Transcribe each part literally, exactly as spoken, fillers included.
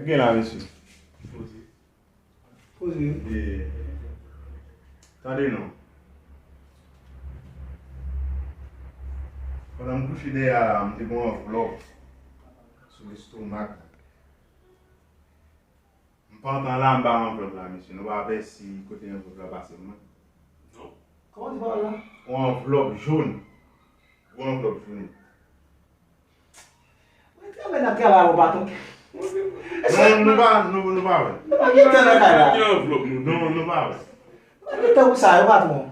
Gen la, mesye. Poze. E, tande non. Pandan m kouche dèyè a, m te gen yon anvlòp sou lestomak. M pantan la, m ba anvlòp la, mesye. Nou pa wè si kote anvlòp la pase mwen? Non. Kòman di pawòl la? Yon anvlòp jòn. Yon anvlòp jòn. Mwen travay nan travay ou pa tonke. Non, nou pa, nou, nou pa wè. Nou pa gen tan nan kay la. Ki anvlòp nou? Non, nou pa wè. Nou pa gen tan pou sa, yo patwon.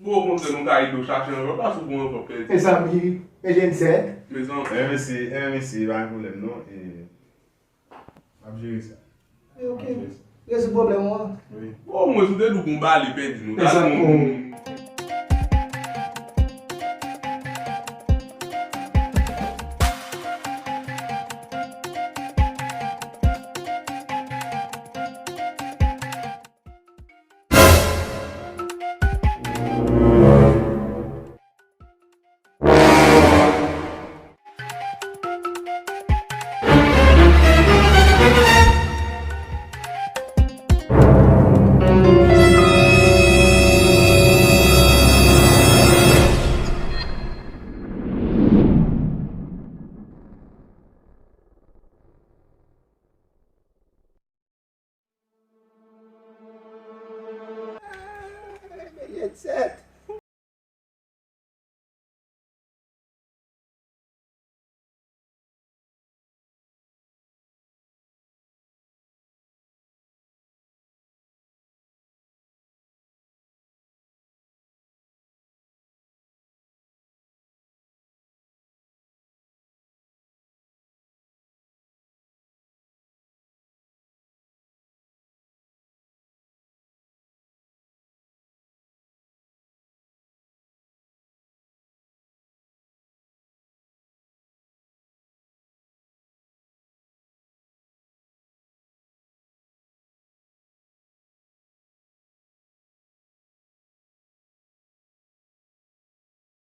Bon, okontrè, nou ka ede w chache anvlòp la, si w gen anvlòp pèdi. Mezanmi, e jèn sèt. Mezanmi. E mesye, e mesye, pa gen pwoblèm non. E, m ap jere sa. E, ok. M ap jere sa. Rezoud pwoblèm ou an. Wi. Bon, omwen, si w te di w gon bale pèdi nou, ta di nou. Jet set.